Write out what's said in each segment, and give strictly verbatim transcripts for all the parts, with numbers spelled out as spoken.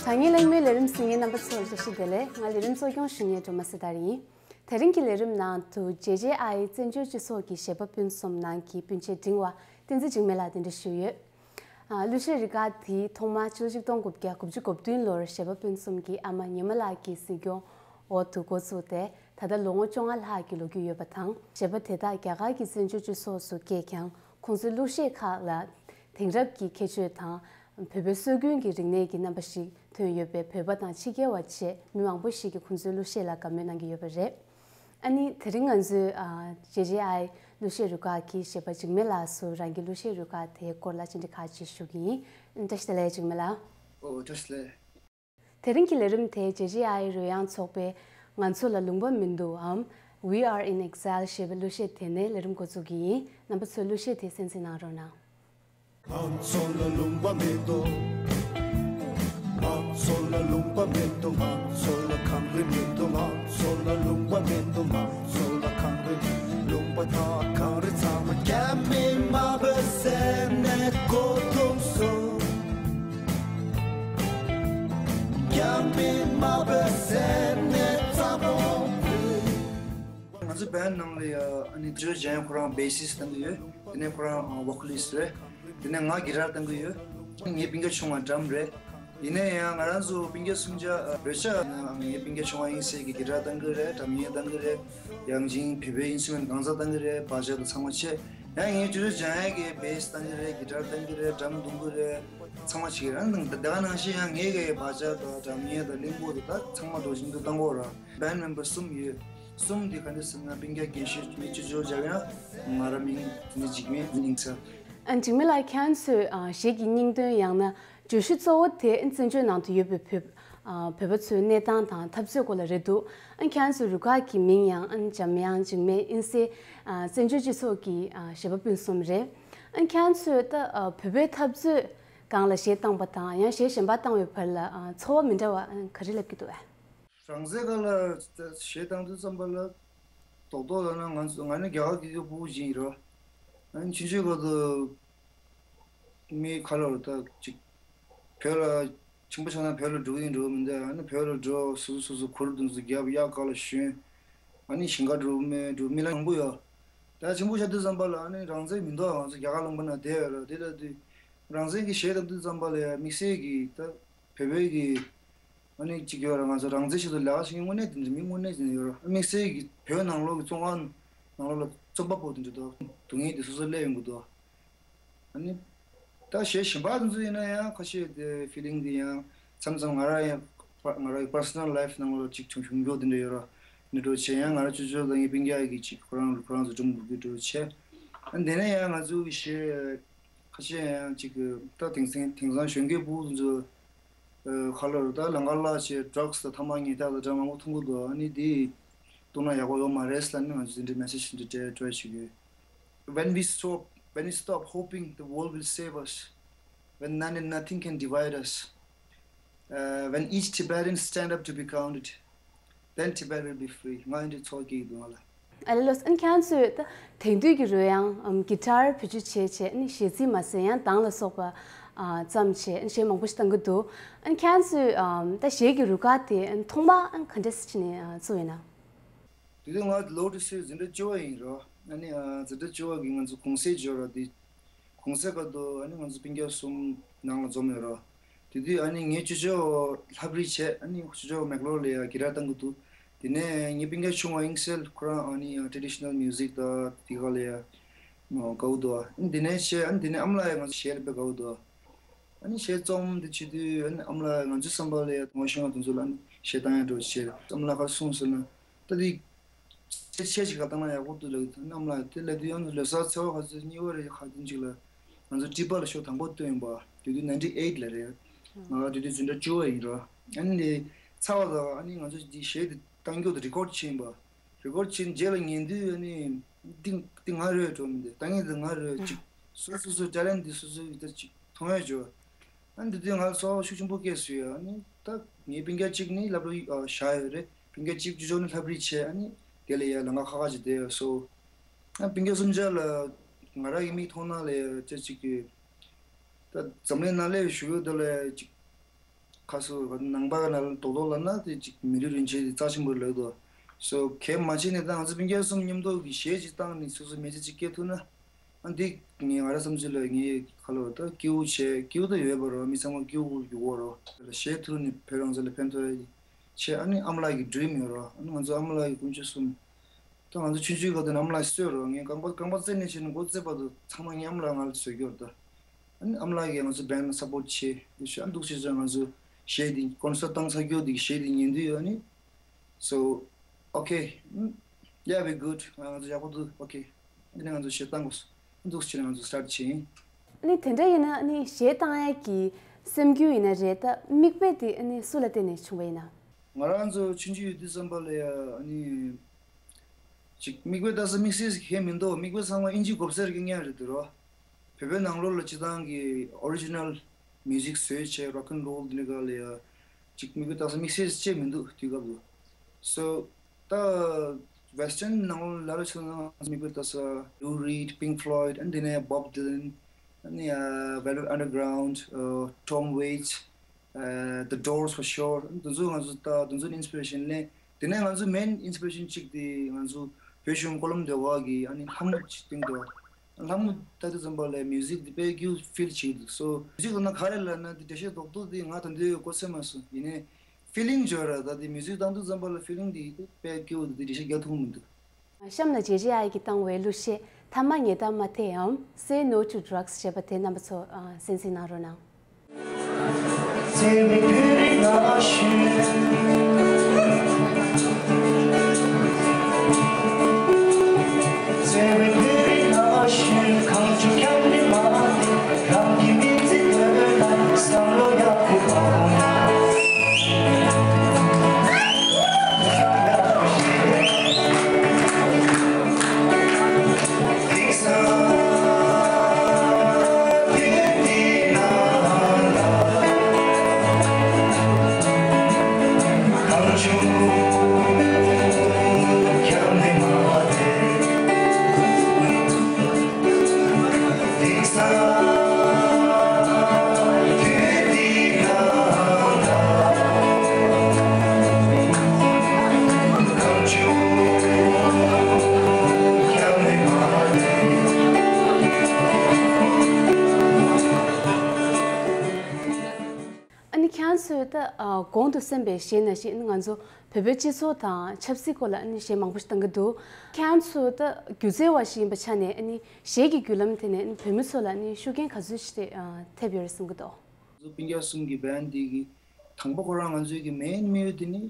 ང་གཉིས་གླེང་མོལ་ལས་རིམ་གཟིགས་མཁན་རྣམ་པ་ཚོར་བཀྲ་ཤིས་བདེ་ལེགས། ང་ལས་རིམ་གཙོ་སྐྱོང་ཞུ་མཁན་སྒྲོལ་མ་སྲི་ཐར་ཡིན། དེ་རིང་གི་ལས་རིམ་ནང་དུ་ཇེ་ཇེ་ཨའི་བཙན་བྱོལ་སྤྱི་ཚོགས་ཀྱི་གཞས་པ་སྤུན་གསུམ་ནང་གི་སྤུན་མཆེད་འབྲིང་བ་བསྟན་འཛིན་འཇིགས་མེད་ལགས་གདན་འདྲེན་ཞུས་ཡོད། ཨ། གླུ་གཞས་རུ་ཁག་དེ་ཐོག་མར་ཕྱི་ལོ་ཆིག་སྟོང་དགུ་བརྒྱ་དགུ་བཅུ་གོ་བདུན་ལོར་གཞས་པ་སྤུན་གསུམ་གྱི་ཨ་མ་ཉི་མ་ལགས་ཀྱི་གཟིགས་སྐྱོང་འོག་ཏུ་འགོ་བཙུགས་ཏེ། ད་ལྟ་ལོ་ངོ་བཅོ་ལྔ་ལྷག་གི་ལོ་རྒྱུས་ཡོད་པ་དང་། གཞས་པ་དེ་དག་རྒྱ་གར་གྱི་བཙན་བྱོལ་སྤྱི་ཚོགས་སུ་སྐྱེས་ཀྱང་། ཁོང་ཚོའི་གླུ་གཞས་ཁག་ལ་དེང་རབས་ཀྱི་ཁྱད་ཆོས་དང་། བོད་པའི་སྲོལ་རྒྱུན་གྱི་རིག་གནས་ཀྱི་རྣམ་པ་ཞིག་ཐོན་ཡོད་པས། བོད་པ་དང་ཕྱི་རྒྱལ་བ་བཅས་མི་མང་པོ་ཞིག་གིས་ཁོང་ཚོའི་གླུ་གཞས་ལ་དགའ་མོས་གནང་གི་ཡོད་པ་རེད། ཨ་ནི་དེ་རིང་ང་ཚོས། ཨ། ཇེ་ཇེ་ཨའི་གླུ་གཞས་རུ་ཁག་གི་གཞས་པ་འཇིགས་མེད་ལགས་སུ་རང་གི་གླུ་གཞས་རུ་ཁག་དེའི་སྐོར་ལ་ཅི་འདྲ་ཁག་ཅིག་ཞུ་གི་ཡིན། བཀྲ་ཤིས་བདེ་ལེགས། འཇིགས་མེད་ལགས། ཨོ། བཀྲ་ཤིས་བདེ་ལེགས། དེ་རིང་གི་ལས་རིམ་དེ་ཇེ་ཇེ་ཨའི་རོལ་དབྱངས་ཚོགས་པས་ང་ཚོ་ལ་ལུང་པ་མི་འདུག་འམ། We Are in Exile ཞེས་པའི་གླུ་གཞས་དེ་ནས་ལས་རིམ་འགོ་འཛུགས་ཀྱི་ཡིན། རྣམ་པ་ཚོས་གླུ་གཞས་དེ་གསན་གཟིགས་གནང་རོགས་གནང་། ང་ཚོ་ལ་ལུང་པ་མི་འདུག་ང་ཚོ་ལ་ལུང་པ་མི་འདུག་ང་ཚོ་ལ་གངས་རི་མི་འདུག་ང་ཚོ་ལ་ལུང་པ་མི་འདུག་ང་ཚོ་ལ་གངས་རི། ལུང་པ་དང་གངས་རི་ཚང་མ། Give me my bass and let go ཐུང་སོང་། Give me my bass and let go ཐུང་སོང་། ང་ཚོ་བན་ནང་ལ་ཡ། ཨ་ནི་ཇོ་ཇན་ཁོ་རང་བེ་སིས་བཏང་གི་ཡོད། དེ་ནས་ཁོ་རང་ཨ་བོ་ཁ་ལིསྟ་རེད། དེ་ནས་ང་གི་ཊར་བཏང་གི་ཡོད། ངའི་སྤུན་ཀྱག་ཆུང་བ་ཌམ་རེད། ཡིན་ན་ཡང་ང་རང་ཚོ་སྤུན་ཀྱག་གསུམ་ཆ་ཨ་བོད་ཆ། ངའི་སྤུན་ཀྱག་ཆུང་བ་དབྱིངས་གསལ་གྱིས་གི་ཊར་བཏང་གི་རེད། ཌམ་ཡང་བཏང་གི་རེད། ཡང་ཅིན་བོད་པའི་ཨིན་སི་ཊུ་མེན་ཊི་གང་ཟག་བཏང་གི་རེད། སྦ་ཇ་དང་ཚང་མ་བྱས། ཡང་ངའི་ཇོ་ཇོ་ཇན་ཡ་གིས་བེ་སི་བཏང་གི་རེད། གི་ཊར་བཏང་གི་རེད། ཌམ་རྡུང་གི་རེད། ཚང་མ་བྱེད་ཀྱི་རེད། ཨ་ནི་ད་ག་ནང་བཞིན་ཡང་ངའི་གི་སྦ་ཇ་དང་ཌམ་ཡང་དང་གླིང་བུ་དང་ད་ཚང་མ་འགྲོ་བཞིན་དུ་བཏང་གོ་ར། བན་མེམ་བར་གསུམ་ཡོད། གསུམ་དེ་ག་འདྲ་ཟེར་ན་སྤུན་ཀྱག་རྒན་ཤོས་མི་ཅོ་ཅོ་བྱ་ཡང་ང་རང་མིང་དེ་འདྲ་འཇིགས་མེད་ཡིན་ཚ། ཨ། འཇིགས་མེད་ལགས། ཁྱེད་ཚོས་ཨ་གཞས་ཀྱི་སྙིང་དོན་ཡང་ན་བརྗོད་གཞི་གཙོ་བོ་དེ་བཙན་བྱོལ་ནང་དུ་ཡོད་པའི་བོད། ཨ། བོད་པ་ཚོའི་གནས་སྟངས་དང་འཐབ་རྩོད་སྐོར་ལ་རེད་འདུག་ཨ། ཁྱེད་ཚོའི་རུ་ཁག་གི་མིང་ཡང་ཨ་འཇམ་དབྱངས། འཇིགས་མེད། དབྱིངས་གསལ། ཨ། བཙན་བྱོལ་སྤྱི་ཚོགས་ཀྱི་ཨ་གཞས་པ་སྤུན་གསུམ་རེད། ཨ། ཁྱེད་ཚོས་ད་ཨ་བོད་པའི་འཐབ་རྩོད་སྒང་ལ་གཞས་བཏང་བ་དང་ཡང་གཞས་གཞན་པ་བཏང་བའི་བར་ལ་ཨ་ཚོར་བ་མི་འདྲ་བ་ཨ་ག་རེ་སླེབས་ཀྱི་འདུག་ཨ། རང་བཙན་སྒང་ལ་གཞས་བཏང་དུས་ཙམ་པ་ལ་རྡོག་རྡོག་ལབ་ན་ང་ཚོ། ང་ནི་རྒྱ་གར་གྱི་སྐད་ཕྲུ་གུ་ཅིག་ཡིན་རོ། ཨ་ནི་ཆུང་ཆུང་སྐབས་སུ་མི་ཁ་ལོ་རུ་ད་ཅིག་བོད་ལ་ཆེན་པོ་ཆགས་ན་བོད་ལ་འགྲོ་གི་ཡིན་འགྲོ་མི་འདུག་ཨ་ནི་བོད་ལ་འགྲོ། སོ་སོ་སོ་སོ་གུར་དུང་སུ་རྒྱབ། གཡག་ག་ལ་ཞོན། ཨ་ནི་ཞིང་ཁ་འགྲོ་མི་འགྲོ་མི་ལ་མང་པོ་ཡོད། ད་ཆེན་པོ་ཆགས་དུས་ཙམ་པ་ལ་ཨ་ནི་རང་བཙན་མི་འདུག་ང་ཚོ་རྒྱ་གར་ལུང་པ་ན་བསྡད་ཡོད་ར། དེ་ལྟ་དུས་རང་བཙན་གྱི་གཞས་བཏང་དུས་ཙམ་པ་ལ་ཡ་དམིགས་བསལ་གྱི་ད་བོད་པའི་གི་ཨ་ནི་གཅིག་ཡོད་ར། ང་ཚོ་རང་བཙན་ཆེད་དུ་ལས་ཀ་བྱེད་མཁན་དངོས་གནས་དེ་འདྲ་མི་དངོས་གནས་ཅིག་ཡོད་ར། དམིགས་བསལ་གྱི་བོད་ནང་ལོགས་ཀྱི་བཙོན་ཁང་ནང་ལོགས་ལ་བཙོན་པ་པོ་དེ་འདྲ་འདུག་སྡུག་བསྔལ་དེ་སོ་སོ་སླེབས་ཡོང་གི་འདུག་ཨ་ནི་ད་གཞས་གཞན་པ་དེ་ཚོ་ཡིན་ན་ཡང་ཁ་ཤས་དེ་ཕི་ལིང་དེ་ཡང་མཚམས་མཚམས་ང་རང་ཡང་ང་རང་གི་པར་སོ་ནལ་ལའིཕ་ནང་ལོགས་ལ་གཅིག་བྱུང་བྱུང་མགྱོགས་དེ་འདྲ་ཡོད་ར། འདི་འདྲ་བྱས་ཡང་ང་རང་ཅོ་ཅོ་དང་ངའི་སྤུན་ཀྱག་གིས་གཅིག་ཁོ་རང་ཁོ་རང་ཚོ་སྒྲུང་འབུར་གི་འདྲ་བྱས། ཨ་ནི་དེ་ནས་ཡང་ང་ཚོ་གི་གཞས་ཁ་ཤས་ཡང་གཅིག་གི་ད་དེང་སང་དེང་སང་གཞོན་སྐྱེས་ཕྲུ་གུ་ཚོ་ཁ་ལོ་རུ་ད་ལང་ཀ་ལ་བྱས་ཌྲག་སི་དང་ཐ་མག་ཉལ་ཐ་དང་འདྲ་མང་པོ་འཐུང་གི་འདུག་ཨ་ནི་དེ་བཏུང་ན་ཡག་པོ་ཡོད་མ་རེད་ལབ་ནས་ང་ཚོ་དེ་འདྲའི་མེ་སེ་ཇི་འདི་འདྲ་སྤྲད་འགྲོ་ཞུ་གི་ཡོད། When we stop, when we stop hoping the world will save us, when none and nothing can divide us, uh, when each Tibetan stand up to be counted, then Tibet will be free. ང་འདི་ཚོགས་ཀྱི་འདུག་ང་ལ། ཨ་ལེ་ལོས། ཨ་ནི་ཁྱེད་ཚོས་ད་དེང་དུས་ཀྱི་རོལ་དབྱངས་ཨམ་གི་ཊར་བེད་སྤྱོད་བྱས་བྱས། ཨ་ནི་གཞས་ཚིག་མ་ཟད་ཡང་གདངས་ལ་སོགས་པ་ཨ་བརྩམས་བྱས། ཨ་ནི་གཞས་མང་པོ་ཞིག་བཏང་གི་འདུག་ཨ་ནི་ཁྱེད་ཚོས་ཨམ་ད་གཞས་ཀྱི་རུ་ཁག་དེ་ཨ་ནི་ཐོག་མ་ཨ་ནི་ག་འདྲས་བྱས་ནས་ཨ་བཙུགས་ཡིན་ན། དེ་དུས་ང་ལོ་དུ་སུའི་འཛིན་གྲྭ་བཅུ་པ་ཡིན་རོ། ཨ་ནི་ཨ་འཛིན་གྲྭ་བཅུ་པ་གི་ང་ཚོ་གུང་སེང་འབྱོར་རོ། དེ་གུང་སེང་སྐབས་དུ་ཨ་ནི་ང་ཚོ་སྤུན་ཀྱག་གསུམ་ནང་ལ་འཛོམས་ཡོད་རོ། དེ་དུས་ཨ་ནི་ངའི་ཅོ་ཅོ་ལྷ་བྲིས་བྱས། ཨ་ནི་ཅོ་ཅོ་མེག་ལོར་ལ་ཡ་གི་ཊར་བཏང་གི་འདུག་དེ་ནས་ངའི་སྤུན་ཀྱག་ཆུང་བ་དབྱིངས་གསལ་ཁོ་རང་ཨ་ནི་ཊེ་ཌི་ཤི་ནལ་མིའུ་ཟིག་དང་དེ་ག་ལ་ཡ་དགའ་བོ་འདུག་ཨ་ནི་དེ་ནས་བྱས། ཨ་ནི་དེ་ནས་ཨ་མ་ལགས་ཡ་ང་ཚོ་གཞས་ལ་དཔེ་དགའ་བོ་འདུག་ཨ་ནི་གཞས་རྩོམ་དེ་བྱེད་དུས་ཨ་ནི་ཨ་མ་ལགས་ང་ཚོའི་བསམ་པ་ལ་ཡ་དུང་བ་ཤོང་བ་དེ་ཚོ་ལ་ཨ་ནི་གཞས་བཏང་ཡ་འགྲོ་བྱས། ཨ་མ་ལགས་ཁ་གསུངས་ཟེར་ན་ད་དེ་ཆེ་ཆེ་ཞིག་ག་བཏང་ན་ཡག་པོ་འདུག་ལབ་ཀྱི་འདུག་ཨ་མ་ལགས་དེ་ལབ་དུས་ཡང་ལོ་གསར་ཚེས་པ་ག་ཚོད་གཉིས་པ་རེད་ག་དེ་ཅིག་ལ་ང་ཚོ་ཊི་པ་ལ་ཤོ་དང་པོ་བཏོན་པ་དེ་དུས་ནའིན་ཊི་ཨེ་ཊི་ལ་རེད། ང་དེ་དུས་འཛིན་གྲྭ་བཅུ་པ་ཡིན་རོ། ཨ་ནི་དེ་ཚར་བ་དང་ཨ་ནི་ང་ཚོ་འདི་གཞས་དེ་བཏང་རྒྱུ་དེ་རི་ཀོཌ་བྱས་ཡིན་པ། རི་ཀོཌ་བྱས་རྗེས་ལ་ཉན་དུས་ཨ་ནི་འདི་འདི་ང་རེད་འགྲོ་མི་འདུག་ད་ངས་འདི་ང་རེད་ཅིག་སོ་སོ་སོ་ཊེ་ལེན་ཊི་འདི་སོ་སོ་ཡི་ད་ཅིག་མཐོང་ཡ་འགྲོ། ཨ་ནི་འདི་དུས་ང་ཚོར་ཤུགས་ཆེན་པོ་སྐྱེས་སོང་ཡ། ཨ་ནི་ད་ངའི་སྤུན་ཀྱག་གཅིག་ནི་སློབ་གྲྭ་བཞག་ཡོད་རེད། སྤུན་ཀྱག་གཅིག་ཅོ་ཅོ་ནི་སློབ་གྲྭ་བྱས། ཨ་ནི་དེ་ལ་ཡ་ལམ་ཁ་ཁ་ཁ་ཅིག་བསྡད་ཡོད་སོ། ཨ་སྤུན་ཀྱག་གསུམ་ཆ་ལ་ང་རང་གི་མིག་མཐོང་སྣང་ལ་ཡ་ཅིག་ཅིག་གི་ད་འཛམ་གླིང་ནང་སླེབས་བཞུགས་ཡོད་དུས་ལ་ཡ་ཅིག་ཁ་སོ་ནང་པ་ལ་རྡོག་རྡོག་ལབ་ན་དེ་ཅིག་མི་ལུས་རིན་ཆེན་དེ་རྩ་ཆེན་པོ་ལབ་འདུག་སོ་གལ་མ་བྱས་ནས་ད་ང་ཚོ་སྤུན་ཀྱག་གསུམ་མཉམ་དུ་གི་གཞས་ཅིག་བཏང་ནས་སོ་སོ་མེ་ལྕེ་ཅིག་སྐྱེ་ཐུབ་ན། ཨ་འདི་ངས་ང་རང་བསམ་ཚུལ་ལ་ངས་ཁ་ལོ་ད་སྐྱིད་པོ་བྱས་སྐྱིད་པོ་ད་ཡོད་པ་རོ། མི་ཚང་མ་སྐྱིད་པོ་ཡོད་པ་རོ། གཞས་ཐུག་ནས་བོད་རང་བཙན་ལ་ཕན་ཐོགས་ཡ་ཆེ། ཨ་ནི་ཨ་མ་ལགས་ཀྱི་ཌི་རིམ་ཡོད་རོ། ཨ་ནི་ང་ཚོ་ཨ་མ་ལགས་ཀྱི་དཀོན་མཆོག་གསུམ། ད་ང་ཚོ་ཆུང་ཆུང་སྐབས་དུ་ནས་ཨ་མ་ལགས་གསོས་རོགས། ངས་རྐང་པ་རྐང་པ་རྩེ་ནས་བྱས་ནས་མགོ་རྩེ་བར་དུ་ཚང་མ་ངའི་ཨ་མ་ལགས་ང་ལ་བཟོས་ཀྱི་ཡོད་རེད་ད། ཨ་ནི་ཨ་མ་ལགས་ཀྱིས་ང་ཚོ་བན་ལ་སབ་པོར་ཊི་བྱས་ཡོད་ཤག་ཨ་འདུག་བྱས་ཙང་ང་ཚོ་གཞས་འདི་ཀོན་སར་བཏང་ཚར་རྒྱུ་འདི་གི་གཞས་འདི་ཉན་དུས་ཨ་ནི། So okay, mm, yeah, we good. ང་ཚོ་ཡག་པོ་འདུག okay. འདི་ནས་ང་ཚོ་གཞས་བཏང་དགོས། ཨ་འདུག་བྱས་ནས་ང་ཚོ་སི་ཊར་ཊི་བྱས་ཡིན། ཨ་ནི་དེ་འདྲ་ཡིན་ན་ཨ་ནི་གཞས་བཏང་ཡས་ཀྱི་སེམས་འགུལ་ཡིན་ན་རེད། ད་མིག་དཔེ་དེ་ཨ་ནི་སུ་ལ་བརྟེན་ནས་བྱུང་བ་ཡིན་ན། ང་རང་ཚོ་ཆུང་ཆུང་ཡོད་དུས་ཙམ་པ་ལ་ཡ་ཨ་ནི་ཅིག་མིག་དཔེ་ལྟ་ས་དམིགས་བསལ་ཞིག་གང་མི་འདུག་མིག་དཔེ་ཚང་མ་ཨིན་ཇི་གོ་བ་ཟེར་གི་ཉག་རེད་འདུག་རོ། བོད་པའི་ནང་ལོགས་ལ་སྤྱི་བཏང་གི་ཨོ་རི་ཇི་ནལ་མིའུ་ཟིག་བཟོས་བྱས་རོག་ཨེན་རོལ་འདི་འདྲ་ག་ལ་ཡ་ཅིག་མིག་དཔེ་ལྟ་ས་དམིགས་བསལ་ཅིག་མི་འདུག་དུས་སྐབས་ལ། So ད་Western ནང་ལོགས་ལ་ལབ་ཆོག་ན་མིག་དཔེ་ལྟ་ས་Lou Reed, Pink Floyd, and then Bob Dylan, and uh, Velvet Underground, uh, Tom Waits, uh, The Doors for sure. དེ་ཚོ་ང་ཚོ་ད་དེ་ཚོ་ནས་ཨིན་སི་པི་རེ་ཤན་ལེན། དེ་ནས་ང་ཚོ་མེན་ཨིན་སི་པི་རེ་ཤན་གཅིག་དེ་ང་ཚོ་བོད་གཞུང་ཀོ་ལོམ་བི་ཡ་གི་ཨ་ནི་ལྷ་མོ་ཅིག་སྟེང་དུ། ལྷ་མོ་ལྟ་དུས་ཙམ་པ་ལ་མིའུ་ཟིག་དེ་དཔེ་གི་ཕིལ་བྱེད་འདུག་སོ་མིའུ་ཟིག་ལབ་ན་ག་རེ་ལབ་ན་དེ་འགྲེལ་བཤད་རྡོག་རྡོག་དེ་ང་ད་དུང་གོ་ཚོད་མ་སོང་། ཡིན་ནའི་ཕི་ལིང་བརྗོད་ར། ད་དེ་མིའུ་ཟིག་བཏང་དུས་ཙམ་པ་ལ་ཕི་ལིང་དེ་དཔེ་སྐྱིད་པོ་འདུག་དེ་འགྲེལ་བཤད་རྒྱག་ཐུབ་མི་འདུག་གཤམ་ལ་ཇེ་ཇེ་ཨའི་གིས་བཏང་བའི་གླུ་གཞས་ཐ་མ་ངེས་དང་མ་ཐེ་ཡམ། Say No to Drugs ཞེས་པ་དེ་རྣམ་པ་ཚོ་གསན་གཟིགས་གནང་རོགས་གནང་། ཨ་ནི་ཁྱེད་ཚོས་ད་གོང་དུ་གསན་པའི་གཞས་ནང་བཞིན་ང་ཚོ་བོད་པའི་སྤྱི་ཚོགས་དང་ཆབ་སྲིད་སྐོར་ལ་ཨ་ནི་གཞས་མང་པོ་ཞིག་བཏང་གི་འདུག་ཁྱེད་ཚོ་ད་སྒྱུ་རྩལ་བ་ཞིག་ཡིན་པའི་ཆ་ནས་ཨ་ནི་གཞས་ཀྱི་བརྒྱུད་ལམ་དེ་ནས་ཨ་ནི་བོད་མི་ཚོ་ལ་ཨ་ནི་ཤུགས་རྐྱེན་ག་ཚོད་ཞིག་ཐེབས་ཡོད་རེད་བསམ་གྱི་འདུག་ང་ཚོ་སྤུན་ཀྱག་གསུམ་གྱི་བན་འདི་གི་དང་པོ་ཁོ་རང་ང་ཚོའི་གི་མེན་དམིགས་ཡུལ་དེ་ནི་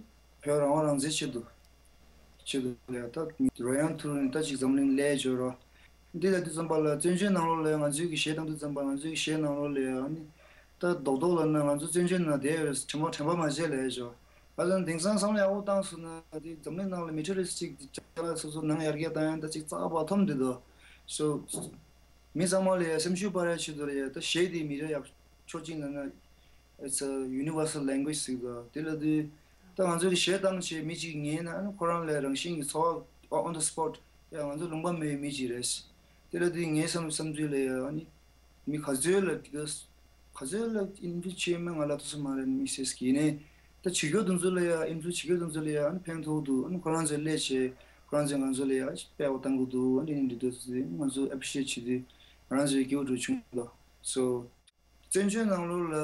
བོད་རང་དབང་རང་བཙན་ཆེད་དུ། ཆེད་དུ་ལ་ད་རོལ་དབྱངས་ཐུར་ནི་ད་ཅིག་འཛམ་གླིང་ལས་འབྱོར་རོ། འདི་ལ་དུས་ཙམ་པ་ལ་བཙན་བྱོལ་ནང་ལོགས་ལ་ང་ཚོའི་གི་གཞས་བཏང་དུས་ཙམ་པ་ང་ཚོའི་གི་གཞས་ནང་ལོགས་ལ་ཡང་ནི་ད་རྡོག་རྡོག་ལབ་ན་ང་ཚོ་བཙན་བྱོལ་ནང་བསྡད་ཡོད་རེད། དྲན་པ་དྲན་པ་མ་བརྗེད་ལས་འབྱོར། ཨ་ཙང་དེང་སང་བསམ་བློ་ཡག་པོ་བཏང་སོང་ན་དེ་འཛམ་གླིང་ནང་ལ་མེ་ཊི་རི་ཡལ་སི་ཊིག་དེ་ཅག་ལ་སོ་སོ་ནང་ཡར་རྒྱས་བཏང་ཡང་ད་ཅིག་རྩ་བ་ཐོམ་དེ་དོ། སོ་མི་ཚང་མ་ལ་ཡ་སེམས་ཤུགས་སྤར་ཡ་ཆེད་དུ་ལ་ཡ་ད་གཞས་དེ་མི་རེ་ཡག་ཆོག་ཅིག་ལབ་ན། It's a universal language ཟེར་གི་འདུག་དེ་ལ་དུས་ད་ང་ཚོ་གི་གཞས་བཏང་བྱས་མི་གཅིག་ཉན་ན་ཨ་ནི་ཁོ་རང་ལ་རང་བཞིན་གྱི་ཚོར་བ་on the spot ཡ་ང་ཚོ་ལུང་པ་མེད་པའི་མི་གཅིག་རེད། དེ་ལ་དུས་ངའི་བསམ་བསམ་ཚུལ་ལ་ཡ་ཨ་ནི་མི་ག་ཚོད་ལ་དེ་ག་ག་ཚོད་ལ་ཨིན་ཕུལ་བྱས་མིན་ང་ལ་ཐུག་ས་མ་རེད། དམིགས་བསལ་གྱི་ཡིན་ནའི་ད་བྱེད་རྒྱུ་དེ་ཚོ་ལ་ཡ་ཨིན་ཕུལ་བྱེད་རྒྱུ་དེ་ཚོ་ལ་ཡ་ཨ་ནི་ཕན་ཐོགས་འདུག་ཨ་ནི་ཁོ་རང་ཚོའི་སླད་བྱས་ཁོ་རང་ཚོས་ང་ཚོ་ལ་ཡ་སྤེལ་བ་བཏང་གི་འདུག་ཨ་ནི་འདི་འདྲ་ཚོ་ང་ཚོ་ཨེ་པི་རི་ཤི་ཨེ་ཊི་བྱེད་དུས་ང་རང་ཚོའི་སྐྱིད་པོ་འགྲོ་བྱུང་ལ་སོ། བཙན་བྱོལ་ནང་ལོགས་ལ་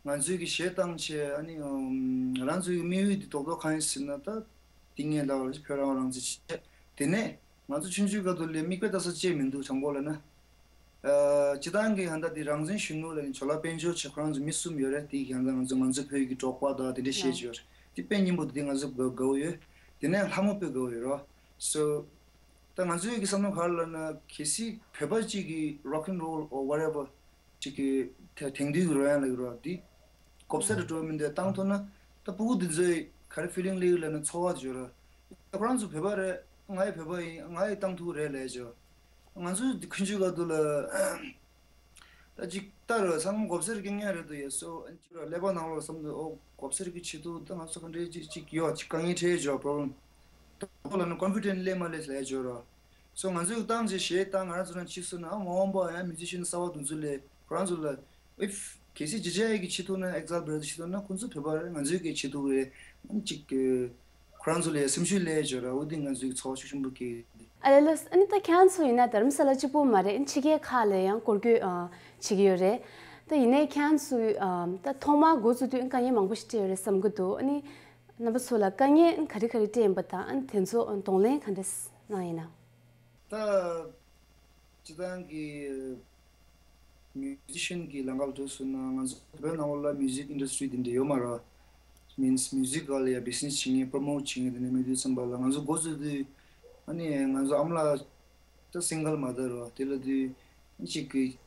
ང་ཚོའི་གི་གཞས་བཏང་བྱས་ཨ་ནི་ང་རང་ཚོའི་གི་དམིགས་ཡུལ་འདི་རྡོག་རྡོག་གང་ཡིན་ཟེར་ན་ད་འདི་ངས་ལབ་པ་རེད། བོད་རང་དབང་རང་བཙན་བྱས། དེ་ནས་ང་ཚོ་ཆུང་ཆུང་སྐབས་དུས་ལ་མིག་དཔེ་ལྟ་ས་ཅིག་མི་འདུག་དྲང་པོ་ལབ་ན། ཨ་སྤྱིར་བཏང་གི་ཧན་ད་འདི་རང་བཙན་གཞོན་ནུ་ལབ་ནས་ཇོ་ལགས་དཔལ་འབྱོར་བྱས་ཁོ་རང་ཚོ་མི་གསུམ་ཡོད་རེད། དེ་ཡང་ད་ང་ཚོ་ང་ཚོ་བོད་ཀྱི་འབྲོག་པ་དང་དེ་འདྲ་བཤད་ཀྱི་ཡོད་རེད། དེ་དཔེ་སྙན་པོ་འདུག་དེ་ང་ཚོ་དགའ་དགའ་པོ་ཡོད། དེ་ནས་ལྷ་མོ་དཔེ་དགའ་པོ་ཡོད་རོ། སོ། ད་ང་ཚོའི་གི་བསམ་བློ་ག་རེ་ལབ་ན་གལ་སྲིད་བོད་པ་གཅིག་གིས་rock and roll or whatever གཅིག་གི་དེ་དེང་དུས་ཀྱི་རོལ་དབྱངས་ལབ་ཀྱི་རོ་འདི་གོ་ས་རུ་འགྲོ་མི་འདུག་བཏང་ཐུབ་ན་ད་ཕྲུ་གུ་འདི་ཚོས་ག་རེ་ཕི་ལིང་སླེབས་ཀྱི་ལབ་ན་ཚོར་བ་འབྱོར་ར། ཁོ་རང་ཚོ་བོད་པ་རེད། ང་ཡི་བོད་པ་ཡིན། ང་ཡི་བཏང་ཐུབ་རེད་ལབ་ཡ་ཅིག་ང་ཚོའི་འདི་ཁུན་ཆུ་ག་དུ་ལ། ད་ཅིག་ལྟ་རོགས་ཚང་མ་གོ་བསེར་གྱི་ཉག་རེད་འདུག་ཡ་སོ། ཨ་ནི་ཅིག་ར་ཀླད་པ་ནང་ལོགས་བསམ་འདུག་ཨོ་གོ་བསེར་གྱི་ཆེད་དུ་ད་ང་ཚོ་ག་འདྲའི་ཅིག་ཅིག་ཡོད་ཅིག་དཀའ་ངལ་འཕྲད་ཡོད་ཅོག་པོ་རོབ་ལེམ། ད་ཁོ་ལ་ནི་ཀོན་ཕི་ཌེན་ཊི་སླེབས་མ་སླེབས་ལབ་ཡ་ཅོག་ར། སོ་ང་ཚོས་བཏང་ཅིག་གཞས་བཏང་ང་རང་ཚོ་ནང་ཕྱིས་སོང་ན་ཨ་མ་འོངས་པ་ཡང་མི་ཚེ་ཤིན་ཏུ་གསར་པ་དེ་ཚོ་ལས་ཁོ་རང་ཚོ་ལ་if གལ་སྲིད་ཇི་ཇེ་ཨའི་གིས་བྱེད་ཐུབ་ན། ཨེག་ཛལ་བྷི་ར་ཛར་བྱེད་ཐུབ་ན། ཁོང་ཚོ་བོད་པ་རེད། ང་ཚོས་གི་བྱེད་ཐུབ་རེད། ཨ་ནི་ཅིག་གི་ཁོ་རང་ཚོ་ལ་ཡ་སེམས་ཤུགས་སླེབས་ཡོད་ར། འོ་དེ་ང་ཚོའི་ཚོར་བ་ཤུགས་ཆེན་པོ་སྐྱེས། ཨ་ལེ་ལེ། ཨ་ནི་ད་ཁྱེད་ཚོ་ཡིན་ན་རྡ་རམ་ས་ལ་གཅིག་པུ་མ་རེད། ཨ་ནི་ཕྱི་རྒྱལ་ཁག་ལ་ཡང་སྐོར་སྐྱོད་ཨ་བྱེད་ཀྱི་ཡོད་རེད། ད་ཡིན་ནའི་ཁྱེད་ཚོས་ཨ་ད་ཐོག་མར་འགོ་བཙུགས་དུས་དཀའ་ངལ་མང་པོ་ཞིག་འཕྲད་ཡོད་རེད་བསམ་གྱི་འདུག་ཨ་ནི་རྣམ་པ་ཚོ་ལ་དཀའ་ངལ་ག་རེ་ག་རེ་འཕྲད་ཡིན་པ་དང་། ཨ་ནི་དེ་ཚོ་གདོང་ལེན་ག་འདྲ་གནང་ཡིན་ན། ད་སྤྱིར་བཏང་གི་མིའུ་ཟི་ཤན་གྱི་ལམ་ཁ་ལ་འགྲོ་སོང་ན། ང་ཚོ་བོད་ནང་ལོགས་ལ་མིའུ་ཟིག་ཨིན་ཌ་སི་ཊི་རི་དེ་འདྲ་ཡོད་མ་རེད། མིན་སི་མིའུ་ཟིག་སྒང་ལ་ཡ་བི་ཛི་ནེ་སི་བྱེད་མཁན། པོ་རོ་མོ་ཊི་བྱེད་མཁན་དེ་འདྲ་མེད་དུས་ཙམ་པ་ལ། ང་ཚོ་འགོ་བཙུགས་དུས་ཨ་ནི་ང་ཚོ་ཨ་མ་ལགས་ད་སིང་གལ་མ་དར་རོ། དེ་ལ་དུས་གཅིག་གི་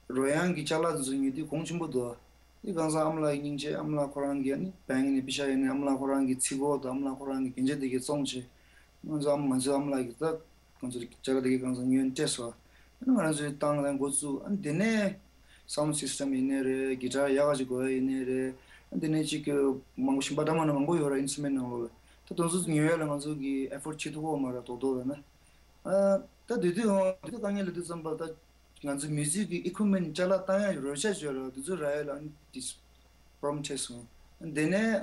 རོལ་དབྱངས་ཀྱི་ཅ་ལག་དེ་ཚོ་ཉོ་དུས་གོང་ཆེན་པོ་འདུག་དེ་གང་ཟག་ཨ་མ་ལགས་ཀྱི་སྙིང་རྗེ། ཨ་མ་ལགས་ཁོ་རང་གིས་ཨ་ནི་བེང་ནས་པེ་ཤ་ཡོད་ནས། ཨ་མ་ལགས་ཁོ་རང་གིས་ཚིག་གོ་དང་། ཨ་མ་ལགས་ཁོ་རང་གིས་གན་རྒྱ་དེ་གའི་བཙོང་བྱས། ང་ཚོ་ཨ་མ། ང་ཚོའི་ཨ་མ་ལགས་ཀྱིས་ད་ང་ཚོ་ཅ་ལག་དེ་གའི་གང་ཟག་ཉོས་ནས་སྤྲད་སོང་། ཨ་ནི་ང་རང་ཚོའི་ཏང་ལ་འགོ་བཙུགས། ཨ་ནི་དེ་ནས་སའུན་ཌི་སིས་ཊམ་ཡིན་ནའི་རེད། གི་ཊར་ཡག་ག་ཅིག་དགོས་ཡ་ཡིན་ནའི་རེད། ཨ་ནི་དེ་ནས་ཅིག་གི་མང་པོ་ཞིག་འདྲ་མི་འདྲ་མང་པོ་ཡོད་ར། ཨིན་སི་ཊུ་རུ་མེན་ཊི་ནང་ལོགས་ལ། ད་དེ་ཚོ་ཉོ་ཡ་ལ་ང་ཚོ་གིས་ཨེ་ཕོར་ཌི་བྱེད་ཐུབ་ཀྱི་ཡོད་མ་རེད། རྡོག་རྡོག་ལ་ན། ཨ་ད་དེ་དུས་ཧོ་དེ་དུས་དཀའ་ངལ་ལ་དུས་ཙམ་པ་ད་ང་ཚོ་མིའུ་ཟིག་གི་ཨི་ཀུབ་མེན་ཊི་ཅ་ལག་བཏང་ཡ་རོལ་ཆ་བྱོས་ར། དེ་ཚོ་རག་ཡ་ལ་ཨ་ནི་དེ་པོ་རོ་མོ་ཊི་བྱས་སོང་། དེ་ནས་ཨ་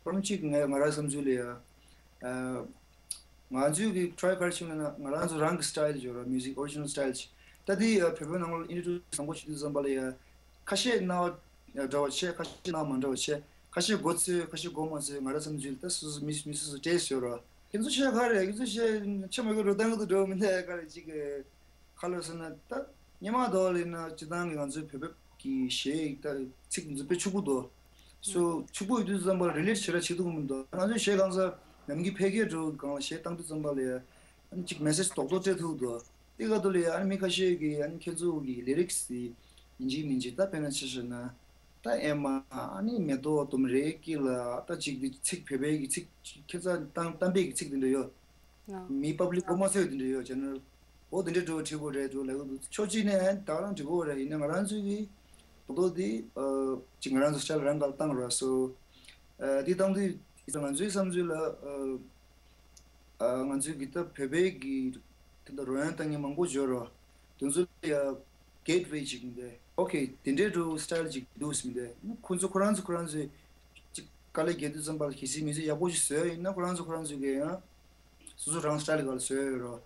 པོ་རོ་མོ་ཊི་གཅིག་ང་ང་རང་བསམ་ཚུལ་ལ་ཡ། ཨ་ང་ཚོའི་གི་ཊི་རའི་ག་རེ་བྱུང་ན། ང་རང་ཚོ་རང་གི་སི་ཊའིལ་བྱོས་ར། མིའུ་ཟིག་ཨོ་རི་ཇི་ནལ་སི་ཊའིལ་ཅིག་ད་དེ་ཨ་བོད་པའི་ནང་ལོགས་ལ་ཨིན་ཊྲོ་ཌིའུ་སི་བཟང་པོ་བྱེད་དུས་ཙམ་པ་ལ་ཡ། ཁ་ཤས་རྣ་བ་འདྲ་བ་བྱས། ཁ་ཤས་རྣ་བ་མ་འདྲ་བ་བྱས། ཁ་ཤས་མགོ་ཚོས། ཁ་ཤས་མགོ་མ་ཚོས། ང་རང་བསམ་ཚུལ་ད་སོ་སོ་མི་མི་སོ་སོ་སྤྲད་ཡོད་ར། ཁྱེད་ཚོ་བཤད་ག་རེ། ཁྱེད་ཚོ་བཤད་ཆ་མ་གི་རོ་བཏང་གི་འདུག་འགྲོ་མི་འདུག་ག་རེ་ཅིག་གི་ཁ་ལོ་ཟེར་ན། ད་སྔོན་མ་དོ་ལ་ཡིན་ན་སྤྱིར་བཏང་གི་ང་ཚོའི་བོད་པའི་གི་གཞས་ད་ཚིག་འཛུགས་པའི་ཕྱུག་པོ་འདུག་སོ་ཕྱུག་པོ་ཡོད་དུས་ཙམ་པ་རི་ལེ་ཊི་བྱེད་ར་བྱེད་ཐུབ་མི་འདུག་ང་ཚོའི་གཞས་གང་ས་ནམ་གྱི་འཕེལ་རྒྱས་འགྲོ་གང་ལ་གཞས་བཏང་དུས་ཙམ་པ་ལ་ཡ། ཨ་ནི་ཅིག་མེ་སེ་ཇི་རྡོག་རྡོག་སྤྲད་ཐུབ་འདུག་དེ་ག་དུས་ལ་ཡ་ཨ་ནི་མི་ཁ་ཤས་ཀྱིས་ཨ་ནི་ཁྱེད་ཚོ་གི་ལི་རིག་སི་ཡིན་གཅིག་མིན་གཅིག་ད་དཔེར་ན་ཆ་བཞག་ན། ད་ཨེ་མ། ཨ་ནི་མེ་ཏོག་ལྡུམ་རའི་དཀྱིལ་ལ། ད་ཅིག་འདི་ཚིག་བོད་པའི་གི་ཚིག་ཁྱེད་ཚོ་གཏམ་གཏམ་དཔེ་གི་ཚིག་དེ་འདྲ་ཡོད། ཨ། མི་པབ་ལིག་མགོ་མ་ཚོས་དེ་འདྲ་ཡོད། ཇེ་ནེ་རལ། འོ་དེ་འདྲ་འགྲོ་བྲིས་དགོས་རེད་འགྲོ་ལབ་ཀྱི་འདུག་ཕྱོགས་གཅིག་ནས་ད་རང་འབྲི་དགོས་རེད། ཡིན་ན་ང་རང་ཚོའི་གི་རྡོག་རྡོག་འདི་ཨ་ཅིག་ང་རང་ཚོ་ཤར་རང་ག་ལ་བཏང་རོགས་སོ། ཨ་འདི་བཏང་དུས་ང་ཚོའི་བསམ་ཚུལ་ལ་ཨ། ཨ་ང་ཚོའི་གི་ད་བོད་པའི་གི་དེ་འདྲ་རོལ་དབྱངས་བཏང་མཁན་མང་པོ་ཡོད་རེད། དེ་ཚོ་ལ་ཡ་གེ་ཊི་ཝེ་ཅིག་ཡིན་ཏེ། ཨོ་ཁེ། དེ་འདྲའི་འགྲོ་སི་ཊའིལ་ཅིག་འདུག་ཟེར་མི་འདུག་ཁོ་ཚོ་ཁོ་རང་ཚོ་ཁོ་རང་ཚོའི་ཅིག་དཀའ་ལས་རྒྱག་དུས་ཙམ་པ་ལ་གལ་སྲིད་མི་ཚེ་ཡག་པོ་ཞིག་བཟོས་ཡིན་ན། ཁོ་རང་ཚོ་ཁོ་རང་ཚོའི་གི་ཡང་སོ་སོ་རང་སི་ཊའིལ་སྒང་ལ་བཟོས་ཡོད་རེད།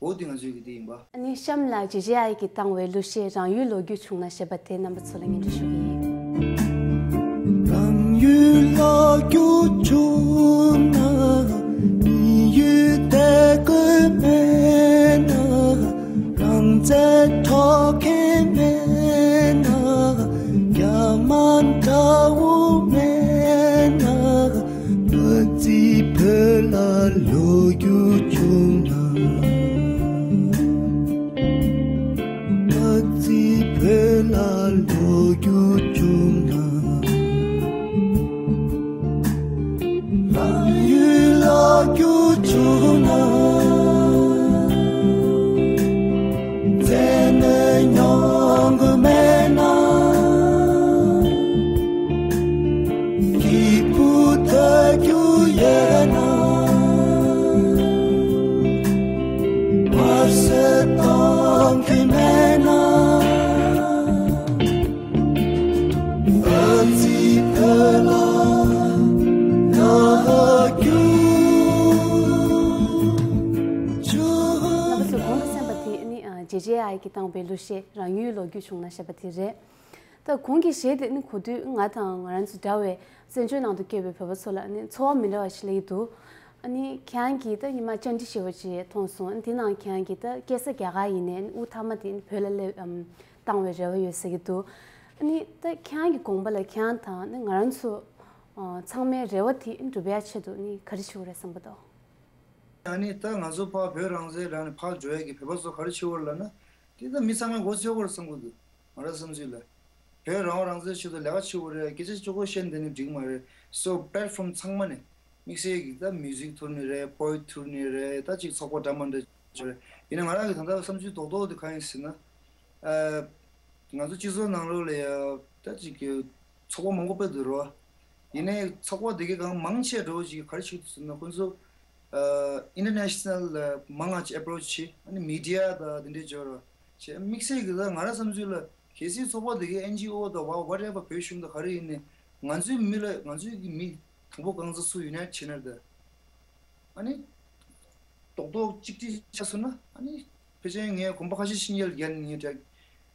འོ་དེ་ང་ཚོའི་གི་དེ་ཡིན་པ། ཨ་ནི་གཤམ་ལ་ཇེ་ཇེ་ཨའི་གིས་བཏང་བའི་གླུ་གཞས་རང་ཡུལ་ལོ་རྒྱུས་བྱུང་ན་ཞེས་པ་དེ་རྣམ་པ་ཚོ་ལ་སྙན་སྒྲོན་ཞུ་གི་ཡིན། རང་ཡུལ་ལོ་རྒྱུས་བྱུང་ན། མི་ཡུལ་དད་གུས་མེད་ན། རང་བཙན་འཕྲོག་མཁན་མེད་ན། རྒྱ་དམར་དགྲ་བོ་མེད་ན། མ་བརྩི་བོད་ལ་ལོ་རྒྱུས་བྱུང་ན། མ་བརྩི་བོད་ལ་ལོ་རྒྱུས་བྱུང་ན། རང་ཡུལ་ལོ་རྒྱུས་བྱུང་ན། བཙན་གནོན་མྱོང་གི་མེད་ན། སྐྱིད་པོ་ཐོབ་རྒྱུ་ཡོད་ན། དམར་གསོད་གཏོང་གི་མེད་ན། ཨ་ཙི་བོད་ལ་ལོ་རྒྱུས་བྱུང་། རྣམ་པ་ཚོས་གོང་དུ་གསན་པ་དེ་ནི་ཨ་ཇེ་ཇེ་ཨའི་གིས་བཏང་བའི་གླུ་གཞས་རང་ཡུལ་ལོ་རྒྱུས་བྱུང་ན་ཞེས་པ་དེ་རེད། ད་གོང་གི་གཞས་དེ་ནི་གོ་དུས་ང་དང་ང་རང་ཚོ་འདྲ་བའི་བཙན་བྱོལ་ནང་དུ་སྐྱེས་པའི་བོད་པ་ཚོ་ལ་ནི་ཚོར་བ་མི་འདྲ་བ་ཞིག་སླེབས་ཀྱི་འདུག་ཨ་ནི་ཁྱེད་རང་གིས་ད་ཉི་མ་བཅར་འདྲི་ཞེ་པོ་ཅིག་མཐོང་སོང་། ཨ་ནི་དེ་ནང་ཁྱེད་རང་གིས་ད་སྐྱེས་ས་རྒྱ་གར་ཡིན་ནའི་དབུ་ཐག་མ་དེ་ནི་བོད་ལ་སླེབས་ཨམ་བཏང་བའི་རེ་བ་ཡོད་ཟེར་གྱི་འདུག་ཨ་ནི་ད་ཁྱེད་རང་གི་དགོངས་པ་ལ་ཁྱེད་རང་དང་ནི་ང་རང་ཚོ་ཨ་ཚང་མའི་རེ་བ་དེ་འགྲུབ་ཡ་ཆེད་དུ་ནི་ག་རེ་བྱེད་དགོས་རེད་བསམ་གྱི་འདུག་ཨ་ནི་ད་ང་ཚོ་ཕར་བོད་རང་བཙན་རང་ནས་ཕར་འགྲོ་ཡ་གི་བོད་པ་ཚོ་ག་རེ་བྱེད་དགོས་རེད་ལབ་ན། དེ་ད་མི་ཚང་མས་མགོ་ཚོས་དགོས་རེད་བསམ་གྱི་འདུག་ང་རང་བསམ་ཚུལ་ལ། བོད་རང་དབང་རང་བཙན་ཆེད་དུ་ལས་ཀ་བྱེད་དགོས་རེད། སྐད་ཆ་ཅོག་པོ་བཤད་བསྡད་ནས་འགྲིག་མ་རེད། སོ་པེ་ལེ་ཊི་ཕོམ་ཚང་མ་ནས་དམིགས་བསལ་གྱི་ད་མིའུ་ཟིག་ཐུག་ནི་རེད། པོ་ཨེ་ཊི་ཐུག་ནི་རེད། ད་ཅིག་ཚོགས་པ་འདྲ་མི་འདྲ་ཅིག་རེད། ཡིན་ན་ང་རང་གི་ད་ལྟ་བསམ་ཚུལ་རྡོག་རྡོག་དེ་གང་ཡིན་ཟེར་ན། ཨ་ང་ཚོ་སྤྱི་ཚོགས་ནང་ལོགས་ལ་ཡ་ད་ཅིག་གི་ཚོགས་པ་མང་པོ་དཔེ་འདུག་རོ། ཡིན་ནའི་ཚོགས་པ་དེ་གའི་གང་མང་ཆེ་འགྲོ་ཅིག་ག་རེ་བྱེད་ཀྱི་འདུག་ཟེར་ན། ཁོང་ཚོ་ཨ་ཨིན་ཊར་ནེ་ཤ་ནལ་ལ་མང་ང་ཅིག་ཨེ་པོ་རོ་ཆི་བྱེད། ཨ་ནི་མི་ཌི་ཡ་དང་དེ་འདྲའི་འབྱོར་རོ་བྱེད། དམིགས་བསལ་གྱི་ད་ང་རང་བསམ་ཚུལ་ལ། གལ་སྲིད་ཚོགས་པ་དེ་གའི་ཨེན་ཇི་ཨོ་དང་whatever བོད་གཞུང་དང་ག་རེ་ཡིན་ནའི་ང་ཚོའི་མི་ལ་ང་ཚོའི་གི་མི་དང་པོ་གང་ཟག་སུ་ཡིན་ན་བྱེད་ན་ད། ཨ་ནི། རྡོག་རྡོག་གཅིག་སྒྲིལ་ཆགས་སོང་ན་ཨ་ནི། ཕལ་ཆེར་ངས་གོམ་པ་ཁ་ཤས་ཤིག་ཉལ་རྒྱན་ངས་དྲན།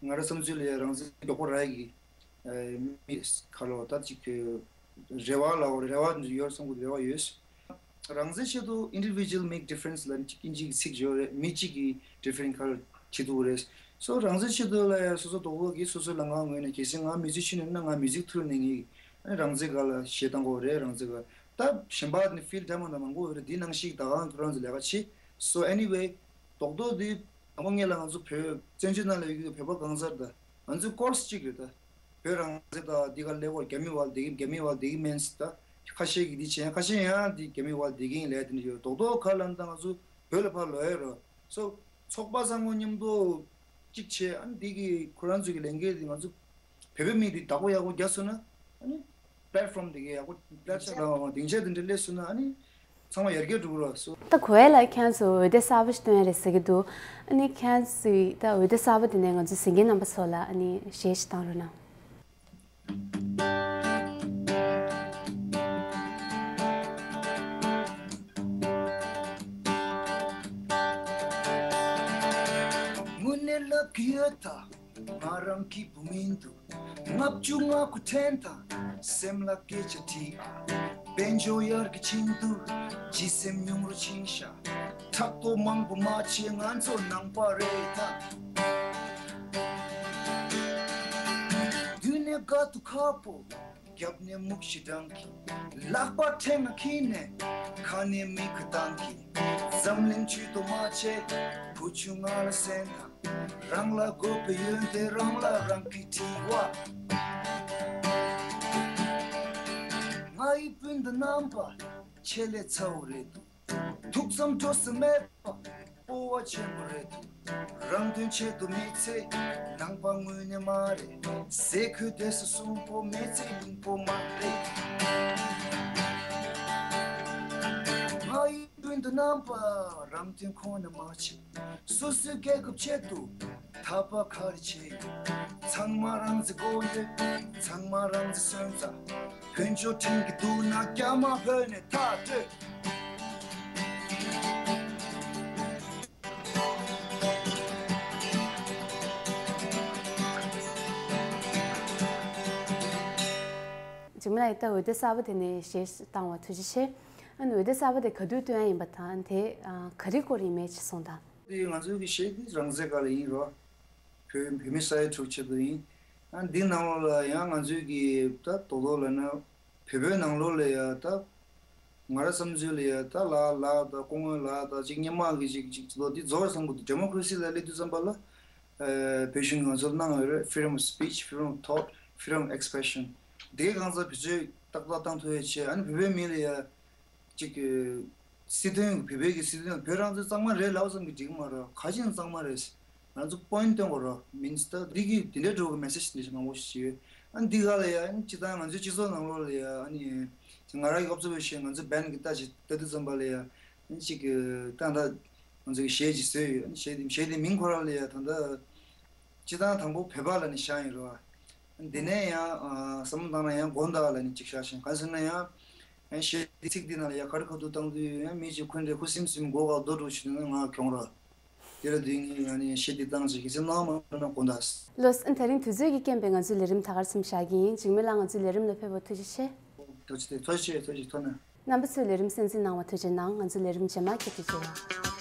ང་རང་བསམ་ཚུལ་ལ་ཡ་རང་བཙན་མགྱོགས་པོ་རག་གི། མི་ཁ་ལོ་ད་ཅིག་གི་རེ་བ་ལ་རེ་བ་ཡོད་བསམ་གི་རེ་བ་ཡོད། རང་བཙན་ཆེད་དུ་individual make difference ལ་ཅིག་ཨིན་ཇི་གི་ཚིག་ཡོད་རེད། མི་གཅིག་གི་different ཁ་ལོ་བྱེད་ཐུབ་རེད། སོ་རང་བཙན་ཆེད་དུ་ལ་ཡ་སོ་སོ་རྡོག་རྡོག་གིས་སོ་སོ་ལ་ང་ངོས་ནས་གལ་སྲིད་ང་མི་ཚེ་ཤི་ནས་ན་ང་མི་ཚེ་ཐུར་ནས་ངས་རང་བཙན་སྒང་ལ་གཞས་བཏང་དགོས་རེད། རང་བཙན་སྒང་ད་གཞན་པ་ནི་ཕིལ་འདྲ་མ་འདྲ་མང་པོ་ཡོད་རེད། འདི་ནང་བཞིན་ད་གང་ཁོ་རང་ཚོ་ལས་ཀ་བྱེད། So anyway རྡོག་རྡོག་འདི་དང་པོ་ངེད་ལ་ང་ཚོ་བོད་བཙན་བྱོལ་ནང་ལ་ཡོད་ཀྱི་བོད་པ་གང་ཟག་ད་ང་ཚོའི་ཀོར་སི་གཅིག་རེད་ད། བོད་རང་བཙན་ད་འདི་ག་ལས་སྐོར་རྒྱ་མི་བ་འདི་གི་རྒྱ་མི་བ་འདི་གི་མིན་ད། ཁ་ཤས་ཀྱི་འདི་བྱས་ཁ་ཤས་ཡང་འདི་རྒྱ་མི་བ་འདི་གི་ལས་དེ་འདྲ་ཡོད། རྡོག་རྡོག་ག་ལ་ད་ང་ཚོ་བོད་ལ་ཕར་ལོག་ཡོད་རོ། So ཚོགས་པ་ཚང་མ་མཉམ་དུ་གཅིག་བྱས་ཨ་ནི་འདི་གི་ཁོ་རང་ཚོ་གི་ལས་འགན་འདི་ང་ཚོ་བོད་པའི་མི་འདི་བདག་པོ་ཡག་པོ་རྒྱག་སོང་ན་ཨ་ནི་པེ་ལེ་ཊི་ཕོམ་འདི་གི་ཡག་པོ་པེ་ལེ་ཊི་ཕོམ་སྡིངས་ཆ་འདི་འདྲ་སླེབས་སོང་ན་ཨ་ནི་ཚང་མ་ཡར་རྒྱས་འགྲོ་གི་རེད་སོ། ད་གོ་ཡ་ལ་ཁྱེད་ཚོ་འོད་སྡེར་གསར་པ་ཞིག་སྟོན་ཡ་རེད་ཟེར་གི་འདུག་ཨ་ནི་ཁྱེད་ཚོས་ད་འོད་སྡེར་གསར་པ་དེ་ནས་ང་ཚོ་གཟིགས་མཁན་རྣམ་པ་ཚོ་ལ་ཨ་ནི་གཞས་ཤིག་བཏང་རོགས་གནང་། དངོས་གནས་ལབ་ཀྱི་ཡོད་ད། ང་རང་སྐྱིད་པོ་མི་འདུག་ལྔ་བཅུ་ང་དགུ་དྲན་དང་སེམས་ལ་སྐད་ཆ་དྲིས། དཔལ་འབྱོར་ཡར་གྱི་ཕྱིན་འདུག་ཇི་སེམས་ཉུང་རུ་ཕྱིན་ཤག་ཕྲག་དོག་མང་པོ་མ་བྱེད་ང་ཚོ་ནང་པ་རེད་ད། མདུན་ནས་དགའ་སྡུག་ཁ་པོ། རྒྱབ་ནས་མུག་ཤི་སྦྲང་གི་ལག་པ་ཕྲེང་ང་འཁྱེར་ནས། ཁ་ནས་མི་ཁ་བཏང་གི་འཛམ་གླིང་ཆུ་དོ་མ་བྱེད། བུ་ཆུང་ང་ལ་སེམས་དང་། རང་ལ་དགོས་པའི་ཡོན་ཏན་རང་ལ་རང་གིས་དྲི་བ། ང་ཡི་སྤུན་ཟླ་རྣམ་པ་ཆེད་ལས་ཚ་བོ་རེད་འདུག་ཐུགས་བསམ་འགྲོ་ས་མེད་པ་སྤོབས་པ་ཆེན་པོ་རེད་འདུག་རང་དོན་ཆེད་དུ་མི་ཚེ་ནང་པ་དངོས་གནས་མ་རེད། ཟས་གོས་བདེ་ས་གསོན་པོ་མི་ཚེ་སྙིང་པོ་མ་རེད། ང་ཡི་སྤུན་ཟླ་རྣམ་པ་རང་དོན་ཁོ་ན་མ་བྱེད། སོ་སོའི་རྒྱལ་ཁབ་ཆེད་དུ་ཐག་པ་ག་རེ་བྱེད་ཡོད། ཚང་མ་རང་ཚོའི་མགོ་ཡོད། ཚང་མ་རང་ཚོའི་སོན་རྩ། ཕུན་ཚོགས་ཕྲེང་གི་དུག་ན་རྒྱ་མ་ཕོད་ནས་ཐག་གཅོད། འཇིགས་མེད་ལགས་ད་འོད་སྡེར་གསར་པ་དེ་ནས་གཞས་བཏང་བ་ཐུགས་རྗེ་ཆེ། ཨ་ནི་འོད་སྡེར་གསར་པ་དེ་ག་དུས་བཏོན་ཡ་ཡིན་པ་དང་དེ་ག་རེའི་སྐོར་ཡིན་མེད་ཅིག་གསུངས་དང་། དེ་ང་ཚོའི་གི་གཞས་དེ་རང་བཙན་སྒང་ལ་ཡིན་རོ། བོད་བོད་མི་ས་ཡ་དྲུག་ཆེད་དུ་ཡིན། ཨ་འདི་ནང་ལོགས་ལ་ཡང་ང་ཚོའི་གི་ད་རྡོག་རྡོག་ལབ་ན་བོད་པའི་ནང་ལོགས་ལ་ཡ་ད་ང་རང་བསམ་ཚུལ་ལ་ཡ་ད་ལ་ལ་ད་སྐུ་ངོ་ལ་ད་ཅིག་སྔོན་མ་གི་ཅིག་ཅིག་ལོ་འདི་རྫོགས་བསམ་གི་འདུག་ཌེ་མོ་ཀ་རེ་སི་ལ་སླེབས་དུས་ཙམ་པ་ལ་བོད་གཞུང་གི་ང་ཚོར་གནང་ཡོད་རེད། Freedom of speech, freedom of thought, freedom of expression འདི་གང་ཚ་བེད་སྤྱོད་ཏག་ཏག་བཏང་ཐུབ་ཡ་བྱས། ཨ་ནི་བོད་པའི་མི་ལ་ཡ། གཅིག་གི་སྲིད་དོན་བོད་པའི་གི་སྲིད་དོན་བོད་རང་བཙན་གཙང་མ་རེད་ལབ་ཙམ་གྱིས་འགྲིག་གི་མ་རེད། ག་ཅིག་གཙང་མ་རེད། ང་ཚོ་པོ་ཡིན་ཊི་སྟོན་དགོས་རེད། མིན་སི་ཊར་འདི་གི་འདི་འདྲའི་འགྲོ་གི་མེ་སེ་ཇི་འདི་མང་པོ་ཞིག་ཡོད། ཨ་འདི་ག་ལ་ཡ་ཨ་སྤྱི་བཏང་ང་ཚོའི་སྤྱི་ཚོགས་ནང་ལོགས་ལ་ཡ་ཨ་ནི་ང་རང་གི་ཨོབ་ཛར་ཝེ་ཤན་ང་ཚོ་བན་གི་ལྟ་ཅིག་ལྟ་དུས་ཙམ་པ་ལ་ཡ་ཨ་ནི་གཅིག་གི་ད་ད་ང་ཚོ་གི་གཞས་ཅིག་བཟོས་ཡོད། ཨ་ནི་གཞས་དེ་གཞས་དེ་མིང་ཁོ་རང་ལ་ཡ་ད་ད། སྤྱིར་བཏང་དང་པོ་བོད་པ་ལ་ནི་བཞག་ཡིན་རོ། འདི་ནས་ཡང་ཨ་བསམ་བློ་བཏང་ན་ཡང་དགོན་བདག་ལ་ནི་གཅིག་བཞག་ཤིང་གང་ཟེར་ན་ཡང་ཡང་གཞས་འདི་ཚིག་འདི་ནང་ལ་ཡང་ག་རེ་ག་དུ་བཏང་དུས་ཡང་མི་གཅིག་འཁོན་འདྲེ་ཁུ་སིམ་སིམ་མགོ་ག་རྡོ་འགྲོ་ཞུ་ན་ང་གྱོང་རོ། དེ་ལ་དུས་ངས་ཡང་ནི་གཞས་འདི་བཏང་ཅིག་གི་ཚེ་ནང་མ་ན་དགོན་བདག་ལོས། ཨ་ད་རིང་དུས་ཚོད་ཀྱི་རྐྱེན་པས་ང་ཚོའི་ལས་རིམ་ད་གར་མཚམས་བཞག་གི་ཡིན། འཇིགས་མེད་ལགས་ང་ཚོའི་ལས་རིམ་ལ་ཕེབས་པར་ཐུགས་རྗེ་ཆེ། ཐུགས་རྗེ་ཆེ། ཐུགས་རྗེ་ཆེ། ཐུགས་རྗེ་ཆེ། ཐུགས་རྗེ་ཆེ། རྣམ་པ་ཚོས་ལས་རིམ་གསན་གཟིགས་གནང་བར་ཐུགས་རྗེ་གནང་། ང་ཚོའི་ལས་རིམ་རྗེས་མ་སྐྱེལ་དུ་འཇུག